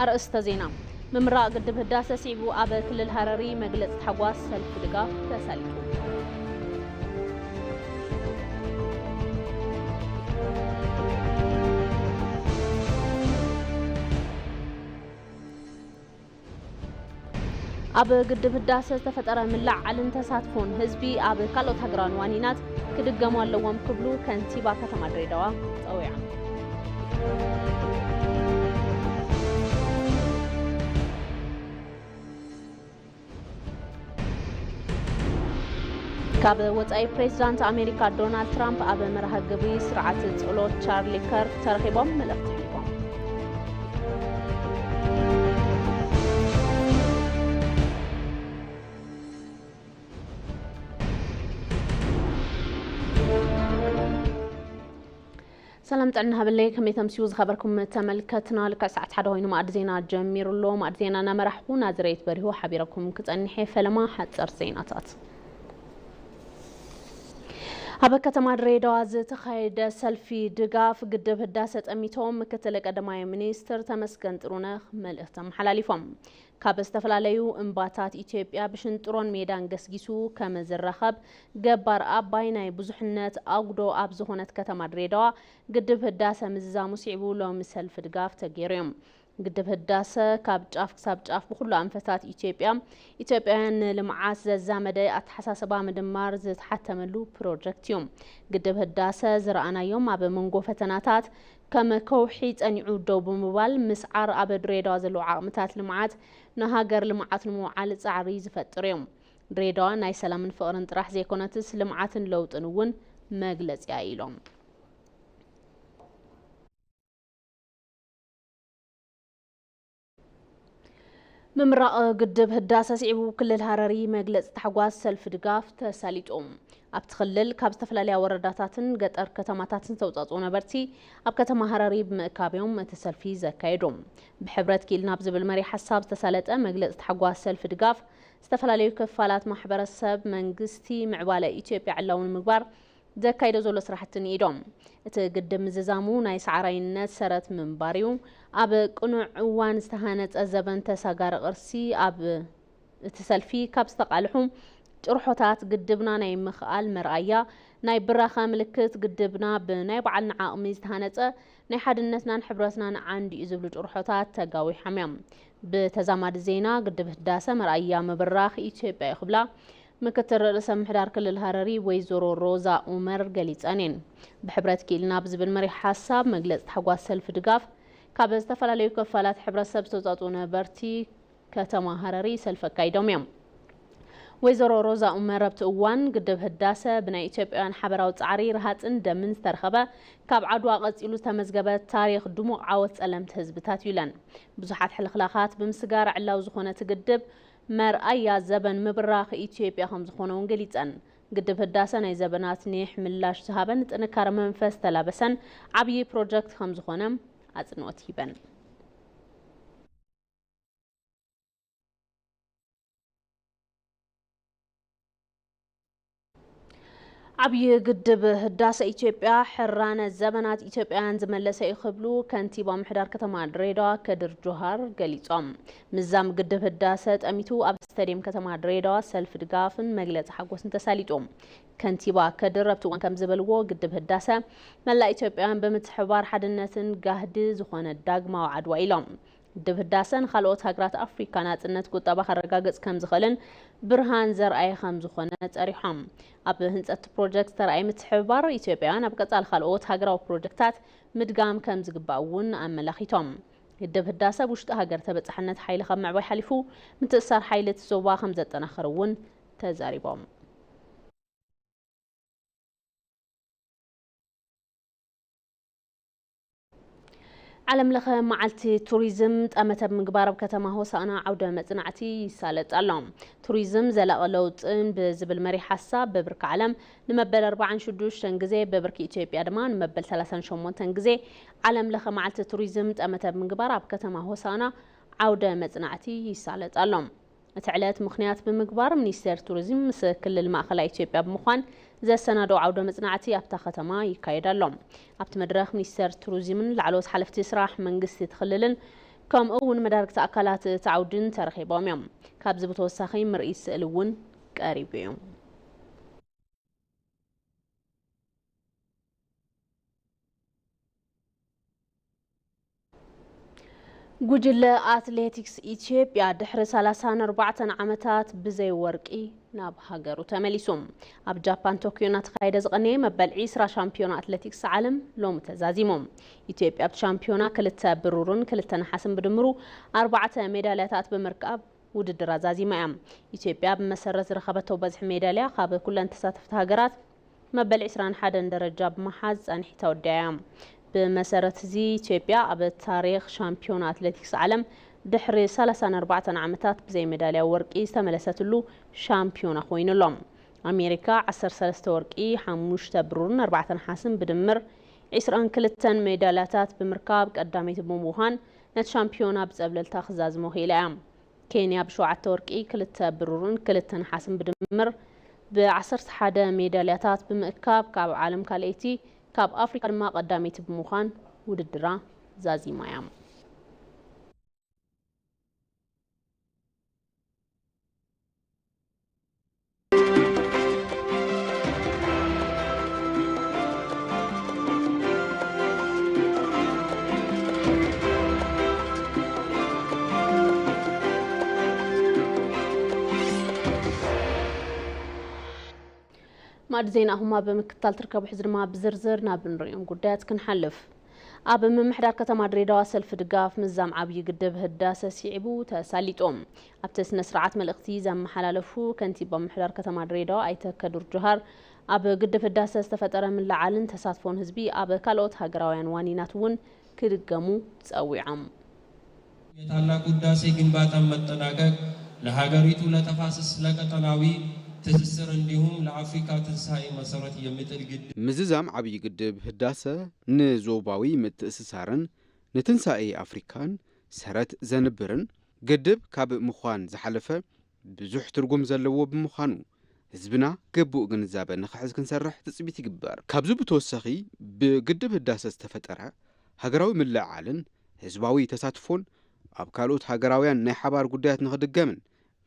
ኣርእስተ ዜና። ምምራቕ ግድብ ህዳሰ ስዒቡ ኣብ ክልል ሃረሪ መግለጺ ታሕጓስ ሰልፊ ድጋፍ ተሳሊጡ። ኣብ ግድብ ህዳሰ ዝተፈጠረ ምልዕዓልን ተሳትፎን ህዝቢ ኣብ ካልኦት ሃገራውያን ዋኒናት ክድገሙ ኣለዎም ክብሉ ከንቲባ ከተማ ድሬዳዋ ጸዊዖም። ካብ ወጻኢ ፕሬዚዳንት ኣሜሪካ ዶናልድ ትራምፕ ኣብ መርሃ ግብሪ ስርዓት ጸሎት ቻርሊ ከርክ ተረኺቦም መልእኽቲ ኣሕሊፎም። ሰላም ጥዕና ሃበለይ፣ ከመይ ተምስዩ ዝኸበርኩም ተመልከትና? ልክዕ ሰዓት ሓደ ኮይኑ ማዕዲ ዜና ጀሚሩ ኣሎ። ማዕዲ ዜና እናመራሕኩ ናዝሬት በሪሁ ሓቢረኩም ክጸንሕ እየ። ፈለማ ሓጸር ዜናታት። ኣብ ከተማ ድሬዳዋ ዝተኻየደ ሰልፊ ድጋፍ ግድብ ህዳሰ ጠሚቶም ምክትል ቀዳማይ ሚኒስትር ተመስገን ጥሩነህ መልእኽቲ ኣመሓላሊፎም። ካብ ዝተፈላለዩ እምባታት ኢትዮጵያ ብሽንጥሮን ሜዳን ገስጊሱ ከም ዝራኸብ ገባር ኣባይ ናይ ብዙሕነት ኣጉዶ ኣብ ዝኾነት ከተማ ድሬዳዋ ግድብ ህዳሰ ምዝዛሙ ስዒቡ ሎሚ ሰልፊ ድጋፍ ተገይሩ እዩ። ግድብ ህዳሰ ካብ ጫፍ ክሳብ ጫፍ ብኹሉ ኣንፈታት ኢትዮጵያ ኢትዮጵያውያን ንልምዓት ዘዛመደ ኣተሓሳስባ ምድማር ዝተሓተመሉ ፕሮጀክት እዩ። ግድብ ህዳሰ ዝረኣናዮም ኣብ መንጎ ፈተናታት ከም ከውሒ ጸኒዑ ደው ብምባል ምስዓር ኣብ ድሬዳዋ ዘለዉ ዓቕምታት ልምዓት ንሃገር ልምዓት ንምውዓል ጻዕሪ ዝፈጥር እዩ። ድሬዳዋ ናይ ሰላምን ፍቕርን ጥራሕ ዘይኮነትስ ልምዓትን ለውጥን እውን መግለጺያ ኢሎም። ምምራቕ ግድብ ህዳሰ ስዒቡ ክልል ሃረሪ መግለጺ ታሕጓስ ሰልፊ ድጋፍ ተሳሊጡ። ኣብቲ ክልል ካብ ዝተፈላለያ ወረዳታትን ገጠር ከተማታትን ዝተውጻጽኡ ነበርቲ ኣብ ከተማ ሃረሪ ብምእካብ እዮም እቲ ሰልፊ ዘካየዱ። ብሕብረት ክኢልና ብዝብል መሪ ሓሳብ ዝተሳለጠ መግለጺ ታሕጓስ ሰልፊ ድጋፍ ዝተፈላለዩ ክፋላት ማሕበረሰብ፣ መንግስቲ፣ ምዕባለ ኢትዮጵያ ዕላዊ ንምግባር ዘካይዶ ዘሎ ስራሕቲ ንኢዶም። እቲ ግድብ ምዝዛሙ ናይ ሰዓራይነት ሰረት ምንባር እዩ። ኣብ ቅኑዕ እዋን ዝተሃነፀ ዘበን ተሳጋሪ ቅርሲ ኣብ እቲ ሰልፊ ካብ ዝተቓልሑ ጭርሖታት ግድብና ናይ ምኽኣል መርኣያ፣ ናይ ብራኸ ምልክት፣ ግድብና ብናይ ባዕልና ዓቕሚ ዝተሃነፀ ናይ ሓድነትናን ሕብረትናን ዓንዲ እዩ ዝብሉ ጭርሖታት ተጋዊሖም እዮም። ብተዛማዲ ዜና ግድብ ህዳሰ መርኣያ ምብራኽ ኢትዮጵያ እዩ ክብላ ምክትል ርእሰ ምሕዳር ክልል ሃረሪ ወይዘሮ ሮዛ ኡመር ገሊጸን እየን። ብሕብረት ክኢልና ብዝብል መሪሕ ሓሳብ መግለጺ ታሕጓስ ሰልፊ ድጋፍ ካብ ዝተፈላለዩ ክፋላት ሕብረተሰብ ዝተውጻጽኡ ነበርቲ ከተማ ሃረሪ ሰልፊ ኣካይዶም እዮም። ወይዘሮ ሮዛ ኡመር ኣብቲ እዋን ግድብ ህዳሰ ብናይ ኢትዮጵያውያን ሓበራዊ ጻዕሪ ረሃጽን ደምን ዝተረኸበ ካብ ዓድዋ ቀጺሉ ዝተመዝገበ ታሪኽ ድሙቕ ዓወት ጸለምቲ ህዝብታት እዩ ኢለን። ብዙሓት ሕልኽላኻት ብምስጋር ዕላዊ ዝኾነ እቲ ግድብ መርኣያ ዘበን ምብራኽ ኢትዮጵያ ከም ዝኾነ እውን ገሊጸን። ግድብ ህዳሰ ናይ ዘበናት ኒሕ ምላሽ ዝሃበን ጥንካረ መንፈስ ዝተላበሰን ዓብዪ ፕሮጀክት ከም ዝኾነ ኣጽንኦት ሂበን። ዓብዪ ግድብ ህዳሰ ኢትዮጵያ ሕራነ ዘበናት ኢትዮጵያውያን ዝመለሰ እዩ ክብሉ ከንቲባ ምሕዳር ከተማ ድሬዳዋ ከድር ጆሃር ገሊጾም። ምዛም ግድብ ህዳሰ ጠሚቱ ኣብ ስታዲየም ከተማ ድሬዳዋ ሰልፊ ድጋፍን መግለጺ ሓጎስን ተሳሊጡ። ከንቲባ ከድር ኣብቲ እዋን ከም ዝበልዎ ግድብ ህዳሰ መላእ ኢትዮጵያውያን ብምትሕብባር ሓድነትን ጋህዲ ዝኾነ ዳግማዊ ዓድዋ ኢሎም። ግድብ ህዳሰ ንኻልኦት ሃገራት ኣፍሪካ ናፅነት ቁጠባ ከረጋግፅ ከም ዝኽእልን ብርሃን ዘርኣየ ከም ዝኾነ ፀሪሖም። ኣብ ህንፀት ፕሮጀክት ዝተርኣየ ምትሕብባር ኢትዮጵያውያን ኣብ ቀፃሊ ካልኦት ሃገራዊ ፕሮጀክታት ምድጋም ከም ዝግባእ እውን ኣመላኺቶም። ግድብ ህዳሰ ኣብ ውሽጢ ሃገር ተበፃሕነት ሓይሊ ካብ ምዕባይ ሓሊፉ ምትእሳር ሓይሊ እቲ ዞባ ከም ዘጠናኽር እውን ተዛሪቦም። ዓለም ለኸ መዓልቲ ቱሪዝም ጠመተ ብምግባር ኣብ ከተማ ሆሳዕና ዓውደ መጽናዕቲ ይሳለጥ ኣሎ። ቱሪዝም ዘላቒ ለውጥን ብዝብል መሪሕ ሓሳብ ብብርኪ ዓለም ንመበል ኣርባዓን ሽዱሽተን ግዜ፣ ብብርኪ ኢትዮጵያ ድማ ንመበል ሰላሳን ሸሞንተን ግዜ ዓለም ለኸ መዓልቲ ቱሪዝም ጠመተ ብምግባር ኣብ ከተማ ሆሳዕና ዓውደ መጽናዕቲ ይሳለጥ ኣሎ። እቲ ዕለት ምኽንያት ብምግባር ሚኒስቴር ቱሪዝም ምስ ክልል ማእኸላይ ኢትዮጵያ ብምዃን ዘሰናድኦ ዓውደ መጽናዕቲ ኣብታ ከተማ ይካየድ ኣሎ። ኣብቲ መድረኽ ሚኒስቴር ቱሪዝምን ላዕለዎት ሓለፍቲ ስራሕ መንግስቲ እቲ ክልልን ከምኡ እውን መዳርግቲ ኣካላት እቲ ዓውድን ተረኺቦም እዮም። ካብዚ ብተወሳኺ ምርኢት ስእሊ እውን ቀሪቡ እዩ። ጉጅለ ኣትሌቲክስ ኢትዮጵያ ድሕሪ ሰላሳን ኣርባዕተን ዓመታት ብዘይ ወርቂ ናብ ሃገሩ ተመሊሱ። ኣብ ጃፓን ቶኪዮ እናተኻየደ ዝቐነየ መበል ዒስራ ሻምፒዮና ኣትሌቲክስ ዓለም ሎሚ ተዛዚሙ። ኢትዮጵያ ኣብቲ ሻምፒዮና ክልተ ብሩርን ክልተ ነሓስን ብድምሩ ኣርባዕተ ሜዳልያታት ብምርካብ ውድድር ኣዛዚማ እያ። ኢትዮጵያ ብመሰረት ዝረኸበቶ በዝሒ ሜዳልያ ካብ ኩለን ተሳተፍቲ ሃገራት መበል ዒስራን ሓደን ደረጃ ብምሓዝ ጸኒሒታ ወዲኣ እያ። ብመሰረት እዚ ኢትዮጵያ ኣብ ታሪኽ ሻምፒዮና ኣትሌቲክስ ዓለም ድሕሪ ሰላሳን ኣርባዕተን ዓመታት ብዘይ ሜዳልያ ወርቂ ዝተመለሰትሉ ሻምፒዮና ኮይኑ ኣሎ። ኣሜሪካ ዓሰርተ ሰለስተ ወርቂ፣ ሓሙሽተ ብሩርን ኣርባዕተ ነሓስን ብድምር ዒስራን ክልተን ሜዳልያታት ብምርካብ ቀዳመይቲ ብምዃን ነቲ ሻምፒዮና ብጸብለልታ ክዛዝሞ ክኢላ እያ። ኬንያ ብሸውዓተ ወርቂ፣ ክልተ ብሩርን ክልተ ነሓስን ብድምር ብዓሰርተ ሓደ ሜዳልያታት ብምእካብ ካብ ዓለም ካልኣይቲ፣ ካብ ኣፍሪካ ድማ ቀዳመይቲ ብምዃን ውድድራ ዛዚማ እያ። ማዕዲ ዜናኹም ኣብ ምክትታል ትርከቡ። ሕዚ ድማ ብዝርዝር ናብ እንሪኦም ጉዳያት ክንሓልፍ። ኣብ ምምሕዳር ከተማ ድሬዳዋ ሰልፊ ድጋፍ ምዛም ዓብዪ ግድብ ህዳሰ ስዒቡ ተሳሊጡ። ኣብቲ ስነ ስርዓት መልእኽቲ ዘመሓላለፉ ከንቲባ ምምሕዳር ከተማ ድሬዳዋ ኣይተ ከዱር ጁሃር፣ ኣብ ግድብ ህዳሰ ዝተፈጠረ ምልዓልን ተሳትፎን ህዝቢ ኣብ ካልኦት ሃገራውያን ዋኒናት እውን ክድገሙ ጸዊዖም። የታላቁ ህዳሴ ግንባታን መጠናቀቅ ለሀገሪቱ ለተፋሰስ ለቀጠናዊ ትስስር እንዲሁም ለአፍሪካ ትንሳኤ መሰረት የሚጥል ግድብ። ምዝዛም ዓብዪ ግድብ ህዳሰ ንዞባዊ ምትእስሳርን ንትንሳኤ ኣፍሪካን ሰረት ዘንብርን ግድብ ካብ ምዃን ዝሓለፈ ብዙሕ ትርጉም ዘለዎ ብምዃኑ ህዝብና ግቡእ ግንዛበ ንኽሕዝ ክንሰርሕ ትፅቢት ይግበር። ካብዚ ብተወሳኺ ብግድብ ህዳሰ ዝተፈጠረ ሃገራዊ ምልዕዓልን ህዝባዊ ተሳትፎን ኣብ ካልኦት ሃገራውያን ናይ ሓባር ጉዳያት ንኽድገምን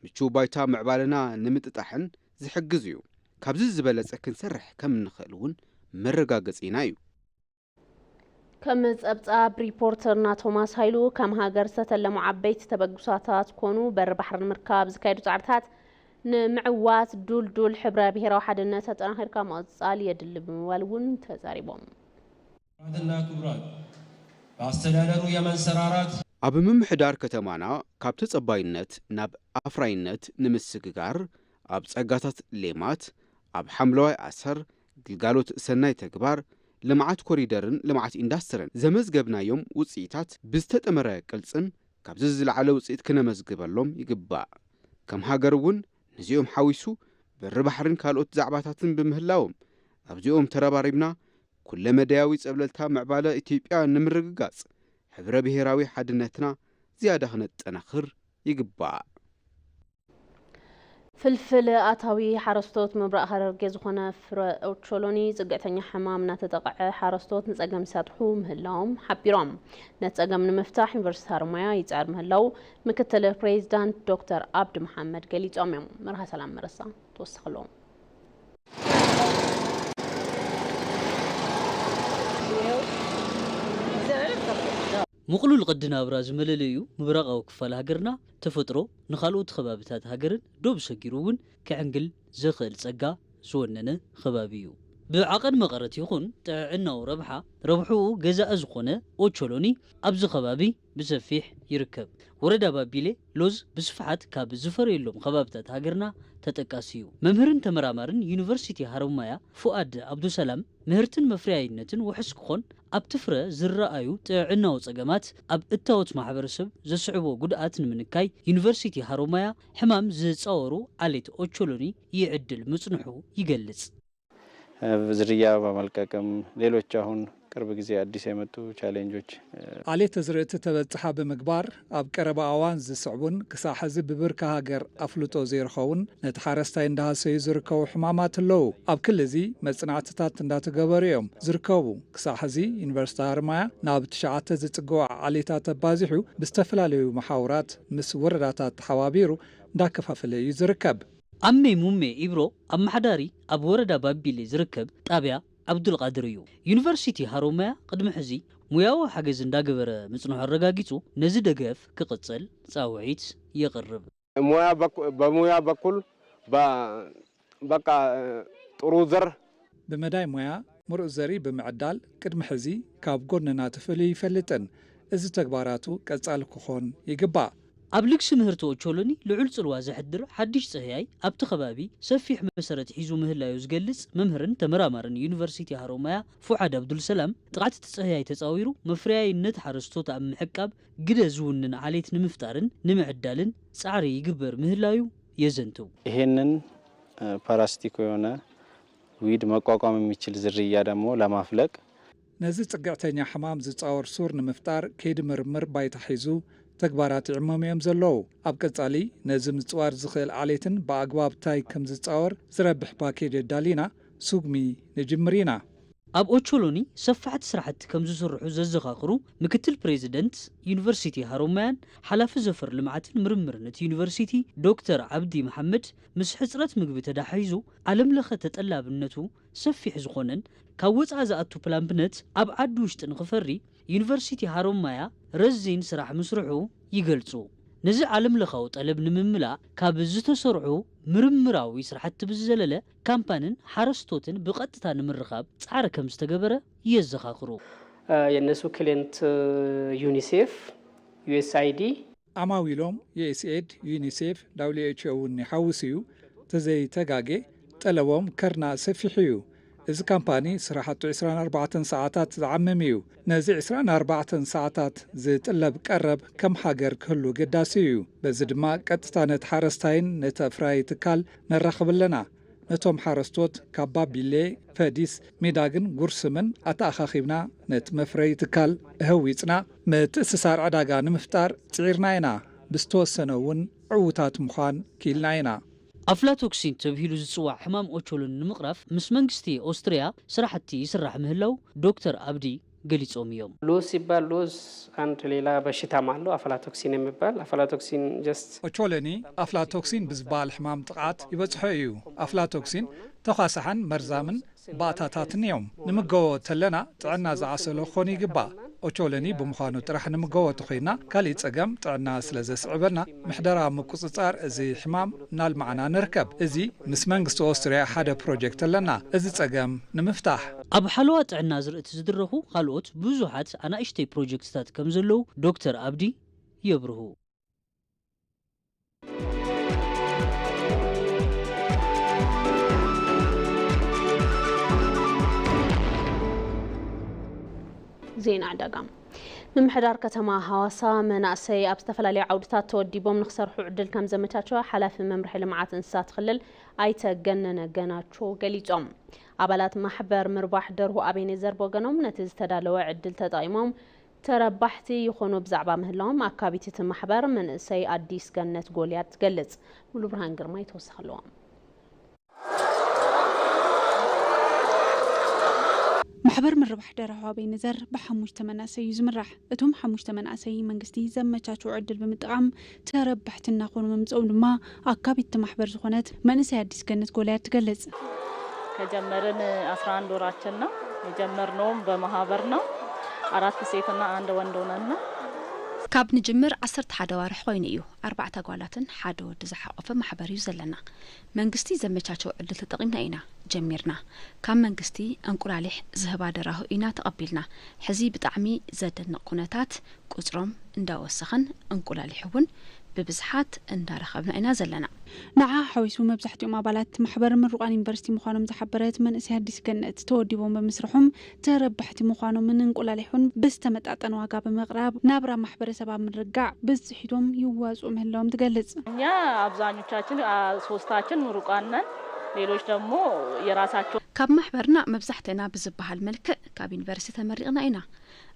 ምቹው ባይታ ምዕባለና ንምጥጣሕን ዝሕግዝ እዩ። ካብዚ ዝበለፀ ክንሰርሕ ከም እንኽእል እውን መረጋገፂና እዩ። ከም ጸብጻብ ሪፖርተርና ቶማስ ሃይሉ፣ ከም ሃገር ዝተተለሙ ዓበይቲ ተበግሶታት ኮኑ በሪ ባሕሪ ንምርካብ ዝካየዱ ጻዕርታት ንምዕዋት ዱልዱል ሕብረ ብሔራዊ ሓድነት ኣጠናኺርካ ምቕጻል የድሊ ብምባል እውን ተዛሪቦም። ክቡራትና ክቡራት፣ በአስተዳደሩ የመንሰራራት ኣብ ምምሕዳር ከተማና ካብ ተጸባይነት ናብ ኣፍራይነት ንምስግጋር ኣብ ጸጋታት ሌማት፣ ኣብ ሓምለዋይ ኣሰር፣ ግልጋሎት ሰናይ ተግባር፣ ልምዓት ኮሪደርን ልምዓት ኢንዳስትርን ዘመዝገብናዮም ውፅኢታት ብዝተጠመረ ቅልፅም ካብዚ ዝለዓለ ውፅኢት ክነመዝግበሎም ይግባእ። ከም ሃገር እውን ነዚኦም ሓዊሱ በሪ ባሕርን ካልኦት ዛዕባታትን ብምህላዎም ኣብዚኦም ተረባሪብና ኩለመዳያዊ ፀብለልታ ምዕባለ ኢትዮጵያ ንምርግጋፅ ሕብረ ብሄራዊ ሓድነትና ዝያዳ ክነጠናኽር ይግባእ። ፍልፍል ኣታዊ ሓረስቶት ምብራቕ ሃረርጌ ዝኾነ ፍረ ኦቾሎኒ ፅግዕተኛ ሕማም እናተጠቕዐ ሓረስቶት ንፀገም ይሳጥሑ ምህላዎም ሓቢሮም። ነቲ ፀገም ንምፍታሕ ዩኒቨርሲቲ ሃረማያ ይፅዕር ምህላው ምክትል ፕሬዚዳንት ዶክተር ኣብዲ መሓመድ ገሊፆም እዮም። መርሃ ሰላም መረሳ ተወሰኸሎም። ምቕሉል ቅዲ ናብራ ዝመለለዩ ምብራቓዊ ክፋል ሃገርና ተፈጥሮ ንኻልኦት ኸባብታት ሃገርን ዶብ ሰጊሩ እውን ክዕንግል ዘኽእል ጸጋ ዝወነነ ኸባቢ እዩ። ብዓቐን መቐረት ይኹን ጥዕዕናዊ ረብሓ ረብሕኡ ገዛኢ ዝኾነ ኦቾሎኒ ኣብዚ ኸባቢ ብሰፊሕ ይርከብ። ወረዳ ባቢሌ ሎዝ ብስፍሓት ካብ ዝፈርየሎም ኸባብታት ሃገርና ተጠቃሲ እዩ። መምህርን ተመራማርን ዩኒቨርሲቲ ሃሮማያ ፉኣድ ኣብዱሰላም ምህርትን መፍረያይነትን ውሑስ ክኾን ኣብቲ ፍረ ዝረኣዩ ጥዕዕናዊ ጸገማት ኣብ እታወት ማሕበረሰብ ዘስዕቦ ጉድኣት ንምንካይ ዩኒቨርሲቲ ሃሮማያ ሕማም ዝጻወሩ ዓሌት ኦቾሎኒ ይዕድል ምጽንሑ ይገልጽ። ዝርያ በመልቀቅም ሌሎች አሁን ቅርብ ጊዜ አዲስ የመጡ ቻሌንጆች ዓሌት ትዝርእቲ ተበጽሓ ብምግባር ኣብ ቀረባ እዋን ዝስዕቡን ክሳዕ ሕዚ ብብርኪ ሃገር ኣፍልጦ ዘይረኸቡን ነቲ ሓረስታይ እንዳሃሰዩ ዝርከቡ ሕማማት ኣለዉ። ኣብ ክሊ እዚ መጽናዕትታት እንዳተገበሩ እዮም ዝርከቡ። ክሳዕ ሕዚ ዩኒቨርሲቲ ሃረማያ ናብ ትሽዓተ ዝጽግዋ ዓሌታት ኣባዚሑ ብዝተፈላለዩ መሓውራት ምስ ወረዳታት ተሓባቢሩ እንዳከፋፈለ እዩ ዝርከብ። ኣሜ ሙሜ ኢብሮ ኣመሓዳሪ ኣብ ወረዳ ባቢሌ ዝርከብ ጣብያ ዓብዱልቃድር እዩ። ዩኒቨርሲቲ ሃሮማያ ቅድሚ ሕዚ ሙያዊ ሓገዝ እንዳገበረ ምጽንሑ ኣረጋጊጹ፣ ነዚ ደገፍ ክቕጽል ጻውዒት የቕርብ። ሙያ በኩ- በሙያ በኩል በ- በቃ ጥሩ ዘር ብመዳይ ሞያ ምሩፅ ዘርኢ ብምዕዳል ቅድሚ ሕዚ ካብ ጎንና ተፈልዩ ይፈልጥን። እዚ ተግባራቱ ቀፃሊ ክኾን ይግባእ። ኣብ ልግሲ ምህርቲ ኦቾሎኒ ልዑል ፅልዋ ዘሕድር ሓድሽ ፅህያይ ኣብቲ ከባቢ ሰፊሕ መሰረት ሒዙ ምህላዩ ዝገልፅ መምህርን ተመራማርን ዩኒቨርሲቲ ሃሮማያ ፉዓድ ኣብዱልሰላም፣ ጥቕዓት እቲ ፅህያይ ተፃዊሩ መፍረያይነት ሓረስቶት ኣብ ምሕቃብ ግደ ዝውንን ዓሌት ንምፍጣርን ንምዕዳልን ፃዕሪ ይግበር ምህላዩ የዘንትው። ይሄንን ፓራሲቲኮ የሆነ ዊድ መቋቋም የሚችል ዝርያ ደግሞ ለማፍለቅ ነዚ ጽግዕተኛ ሕማም ዝጻወር ሱር ንምፍጣር ከይዲ ምርምር ባይታ ሒዙ ተግባራት ይዕመሙ እዮም ዘለዉ። ኣብ ቀጻሊ ነዚ ምጽዋር ዝኽእል ዓሌትን ብኣግባብ ታይ ከም ዝጻወር ዝረብሕ ፓኬጅ ኣዳሊና ስጉሚ ንጅምር ኢና። ኣብ ኦቾሎኒ ሰፋሕቲ ስራሕቲ ከም ዝስርሑ ዘዘኻኽሩ ምክትል ፕሬዚደንት ዩኒቨርሲቲ ሃሮማያን ሓላፊ ዘፈር ልምዓትን ምርምርን እቲ ዩኒቨርሲቲ ዶክተር ዓብዲ መሓመድ፣ ምስ ሕፅረት ምግቢ ተዳሒዙ ዓለም ለኸ ተጠላብነቱ ሰፊሕ ዝኾነን ካብ ወፃኢ ዝኣቱ ፕላምፕነት ኣብ ዓዲ ውሽጢ ንኽፈሪ ዩኒቨርሲቲ ሃሮማያ ረዚን ስራሕ ምስርሑ ይገልፁ። ነዚ ዓለም ለኻዊ ጠለብ ንምምላእ ካብ ዝተሰርሑ ምርምራዊ ስራሕቲ ብዝዘለለ ካምፓንን ሓረስቶትን ብቐጥታ ንምርኻብ ፃዕሪ ከም ዝተገበረ የዘኻኽሩ። የእነሱ ክሊንት ዩኒሴፍ፣ ዩኤስኣይዲ፣ ዓማዊሎም ዩኤስኤድ፣ ዩኒሴፍ፣ ዳብሊው ኤች ኦ እውን ይሓውስ እዩ። ተዘይተጋጌ ጠለቦም ከርና ሰፊሑ እዩ። እዚ ካምፓኒ ስራሕቱ ዕስራን ኣርባዕተን ሰዓታት ዝዓምም እዩ። ነዚ ዕስራን ኣርባዕተን ሰዓታት ዝጥለብ ቀረብ ከም ሃገር ክህሉ ገዳሲ እዩ። በዚ ድማ ቀጥታ ነቲ ሓረስታይን ነቲ ኣፍራዪ ትካል ነራኽብ ኣለና። ነቶም ሓረስቶት ካብ ባቢሌ፣ ፈዲስ፣ ሚዳግን ጉርስምን ኣተኣኻኺብና ነቲ መፍረዪ ትካል እህዊፅና ምትእስሳር ዕዳጋ ንምፍጣር ፅዒርና ኢና። ብዝተወሰነ እውን ዕዉታት ምዃን ክኢልና ኢና። ኣፍላቶክሲን ተብሂሉ ዝፅዋዕ ሕማም ኦቾሎኒ ንምቕራፍ ምስ መንግስቲ ኦስትሪያ ስራሕቲ ይስራሕ ምህላው ዶክተር ኣብዲ ገሊፆም እዮም። ሎዝ ሲባል ሎዝ አንድ ሌላ በሽታም አለው አፍላቶክሲን የሚባል አፍላቶክሲን just ኦቾሎኒ ኣፍላቶክሲን ብዝበሃል ሕማም ጥቕዓት ይበፅሖ እዩ። ኣፍላቶክሲን ተዃሳሕን መርዛምን ባእታታትን እዮም። ንምገቦ ተለና ጥዕና ዝዓሰሎ ክኾን ይግባእ። ኦቾሎኒ ብምዃኑ ጥራሕ ንምገቦ ተኾይና ካሊእ ፀገም ጥዕና ስለ ዘስዕበልና ምሕደራ ምቁፅፃር እዚ ሕማም እናልማዕና ንርከብ። እዚ ምስ መንግስቲ ኦስትርያ ሓደ ፕሮጀክት ኣለና እዚ ፀገም ንምፍታሕ። ኣብ ሓለዋ ጥዕና ዝርእቲ ዝድረኹ ካልኦት ብዙሓት ኣናእሽተይ ፕሮጀክትታት ከም ዘለዉ ዶክተር ኣብዲ የብርሁ። ዜና ዕዳጋ። ምምሕዳር ከተማ ሃዋሳ መናእሰይ ኣብ ዝተፈላለዩ ዓውድታት ተወዲቦም ንክሰርሑ ዕድል ከም ዘመቻቸወ ሓላፊ መምርሒ ልምዓት እንስሳት ክልል ኣይተ ገነነ ገናቾ ገሊጾም። ኣባላት ማሕበር ምርባሕ ደርሁ ኣቤኔዘር ብወገኖም ነቲ ዝተዳለወ ዕድል ተጠቒሞም ተረባሕቲ ይኾኑ ብዛዕባ ምህላዎም ኣካቢት እቲ ማሕበር መንእሰይ ኣዲስ ገነት ጎልያድ ትገልጽ። ሙሉ ብርሃን ግርማይ ተወሳኺ ኣለዎ። ማሕበር ምርባሕ ደርሁ ኣቤኔዘር ብሓሙሽተ መናእሰይ እዩ ዝምራሕ። እቶም ሓሙሽተ መናእሰይ መንግስቲ ዘመቻችዎ ዕድል ብምጥቓም ተረባሕቲ እናኾኑ ምምፅኦም ድማ ኣካቢት እቲ ማሕበር ዝኾነት መንእሰይ ኣዲስ ገነት ጎልያድ ትገልፅ። ከጀመርን አስራ አንድ ወራችን ነው። የጀመርነውም በማህበር ነው። አራት ሴትና አንድ ወንድ ሆነን ነው። ካብ ንጅምር ዓሰርተ ሓደ ኣዋርሕ ኮይኑ እዩ። ኣርባዕተ ጓላትን ሓደ ወዲ ዝሓቖፈ ማሕበር እዩ ዘለና። መንግስቲ ዘመቻቸዎ ዕድል ተጠቒምና ኢና ጀሚርና። ካብ መንግስቲ እንቁላሊሕ ዝህባ ደራሁ ኢና ተቐቢልና። ሕዚ ብጣዕሚ ዘደንቕ ኩነታት ቁፅሮም እንዳወሰኸን እንቁላሊሕ እውን ብብዝሓት እንዳረኸብና ኢና ዘለና። ንዓ ሓዊሱ መብዛሕትኦም ኣባላት ማሕበር ምሩቓን ዩኒቨርሲቲ ምዃኖም ዝሓበረት መንእሰይ ኣዲስ ገነት ተወዲቦም ብምስርሖም ተረባሕቲ ምዃኖምን እንቁላሊሕ እውን ብዝተመጣጠነ ዋጋ ብምቕራብ ናብራ ማሕበረሰብ ኣብ ምርጋዕ ብፅሒቶም ይዋፅኡ ምህላዎም ትገልፅ። እኛ አብዛኞቻችን አ፣ ሶስታችን ምሩቃን ነን። ሌሎች ደግሞ የራሳቸው ካብ ማሕበርና መብዛሕትና ብዝበሃል መልክዕ ካብ ዩኒቨርሲቲ ተመሪቕና ኢና።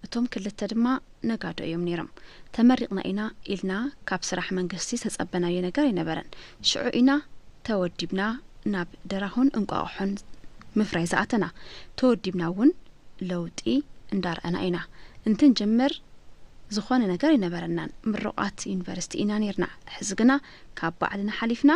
እቶም ክልተ ድማ ነጋዶ እዮም ነይሮም። ተመሪቕና ኢና ኢልና ካብ ስራሕ መንግስቲ ዝተጸበናዮ ነገር ኣይነበረን። ሽዑ ኢና ተወዲብና ናብ ደራሁን እንቋቑሖን ምፍራይ ዝኣተና። ተወዲብና እውን ለውጢ እንዳርኣና ኢና። እንትንጅምር ዝኾነ ነገር ኣይነበረናን። ምሩቓት ዩኒቨርሲቲ ኢና ነይርና። ሕዚ ግና ካብ ባዕልና ሓሊፍና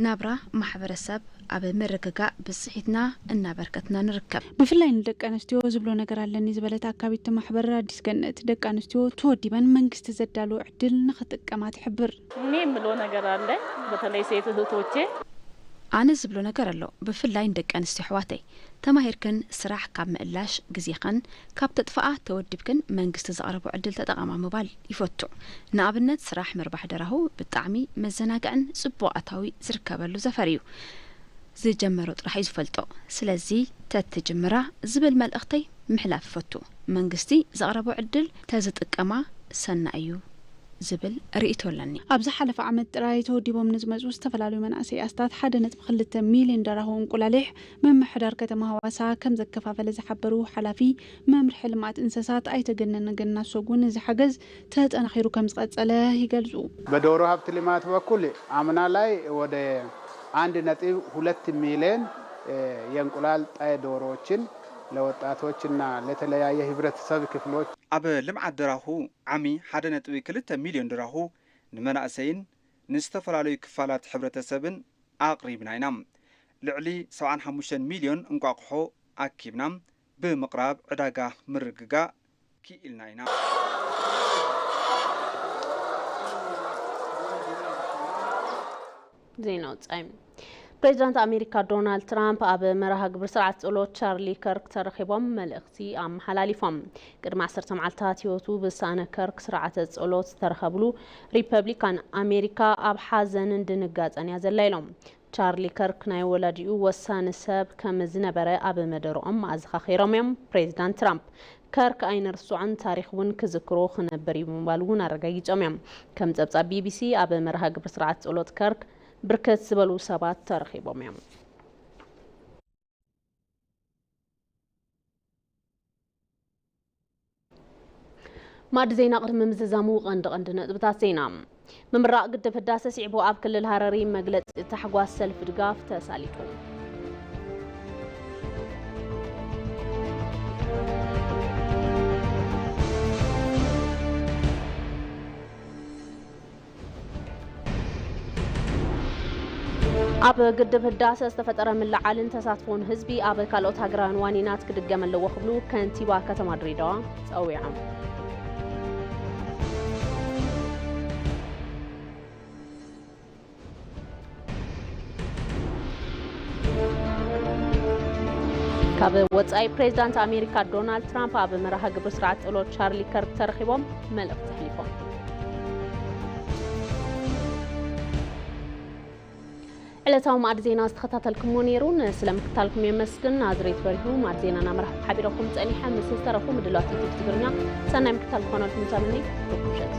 ናብራ ማሕበረሰብ ኣብ ምርግጋእ ብፅሒትና እናበርከትና ንርከብ። ብፍላይ ንደቂ ኣንስትዮ ዝብሎ ነገር ኣለኒ ዝበለት ኣካቢት ማሕበር ኣዲስ ገነት፣ ደቂ ኣንስትዮ ተወዲበን መንግስቲ ዘዳለዎ ዕድል ንኽጥቀማ ትሕብር። እኔ የምለው ነገር አለ፣ በተለይ ሴት እህቶቼ። ኣነ ዝብሎ ነገር ኣሎ፣ ብፍላይ ንደቂ ኣንስትዮ ኣሕዋተይ። ተማሂርክን ስራሕ ካብ ምእላሽ ግዜኽን ካብ ተጥፍኣ ተወዲብክን መንግስቲ ዘቕረቦ ዕድል ተጠቐማ ምባል ይፈቱ። ንኣብነት ስራሕ ምርባሕ ደራሁ ብጣዕሚ መዘናግዕን ጽቡቕ ኣታዊ ዝርከበሉ ዘፈር እዩ። ዝጀመሮ ጥራሕ እዩ ዝፈልጦ። ስለዚ ተትጅምራ ዝብል መልእኽተይ ምሕላፍ ይፈቱ። መንግስቲ ዘቕረቦ ዕድል ተዝጥቀማ ሰናይ እዩ ዝብል ርእይቶ ኣለኒ። ኣብ ዝሓለፈ ዓመት ጥራይ ተወዲቦም ንዝመጹ ዝተፈላለዩ መናእሰይ ኣስታት ሓደ ነጥቢ ክልተ ሚልዮን ደራሁ እንቁላሊሕ ምምሕዳር ከተማ ሃዋሳ ከም ዘከፋፈለ ዝሓበሩ ሓላፊ መምርሒ ልምዓት እንስሳት ኣይተ ገነነ ገናሶ እውን እዚ ሓገዝ ተጠናኺሩ ከም ዝቐጸለ ይገልጹ። በዶሮ ሀብት ልማት በኩል አምና ላይ ወደ አንድ ነጥብ ሁለት ሚሊዮን የእንቁላል ጣይ ዶሮዎችን ለወጣቶችና ለተለያየ ህብረተሰብ ክፍሎች ኣብ ልምዓት ደራሁ ዓሚ ሓደ ነጥቢ ክልተ ሚልዮን ደራሁ ንመናእሰይን ንዝተፈላለዩ ክፋላት ሕብረተሰብን ኣቕሪብና ኢና። ልዕሊ ሰብዓን ሓሙሽተን ሚልዮን እንቋቑሖ ኣኪብና ብምቕራብ ዕዳጋ ምርግጋእ ክኢልና ኢና። ዜና ወጻኢ። ፕሬዚዳንት ኣሜሪካ ዶናልድ ትራምፕ ኣብ መርሃ ግብሪ ስርዓት ጸሎት ቻርሊ ከርክ ተረኺቦም መልእኽቲ ኣመሓላሊፎም። ቅድሚ ዓሰርተ መዓልታት ህይወቱ ብዝሰኣነ ከርክ ስርዓተ ጸሎት ዝተረኸብሉ ሪፐብሊካን ኣሜሪካ ኣብ ሓዘንን ድንጋጸን እያ ዘላ ኢሎም። ቻርሊ ከርክ ናይ ወላዲኡ ወሳኒ ሰብ ከም ዝነበረ ኣብ መደርኦም ኣዘኻኺሮም እዮም ፕሬዚዳንት ትራምፕ። ከርክ ኣይንርስዖን፣ ታሪኽ እውን ክዝክሮ ክነብር እዩ ብምባል እውን ኣረጋጊጾም እዮም። ከም ጸብጻብ ቢቢሲ ኣብ መርሃ ግብሪ ስርዓት ጸሎት ከርክ ብርክት ዝበሉ ሰባት ተረኺቦም እዮም። ማዕዲ ዜና ቅድሚ ምዝዛሙ ቀንዲ ቀንዲ ነጥብታት ዜና። ምምራቕ ግድብ ህዳሰ ስዒቡ ኣብ ክልል ሃረሪ መግለጺ ታሕጓስ ሰልፊ ድጋፍ ተሳሊጡ። ኣብ ግድብ ህዳሰ ዝተፈጠረ ምልዓልን ተሳትፎን ህዝቢ ኣብ ካልኦት ሃገራውያን ዋኒናት ክድገም ኣለዎ ክብሉ ከንቲባ ከተማ ድሬዳዋ ጸዊዖም። ካብ ወጻኢ ፕሬዚዳንት ኣሜሪካ ዶናልድ ትራምፕ ኣብ መርሃ ግብሪ ስርዓት ጸሎት ቻርሊ ከርክ ተረኺቦም መልእኽቲ ኣሕሊፎም። ዕለታዊ ማዕድ ዜና ዝተኸታተልኩሞ ነይሩ። ስለምክታልኩም የመስግን። ናዝሬት በሪሁ ማዕድ ዜና እናመራሕኩ ሓቢረኩም ጸኒሐ። ምስ ዝተረፉ ምድላዋት ዩቱብ ትግርኛ ሰናይ ምክታል ክኾነልኩም ተመኒ። ርኩብ ምሸት።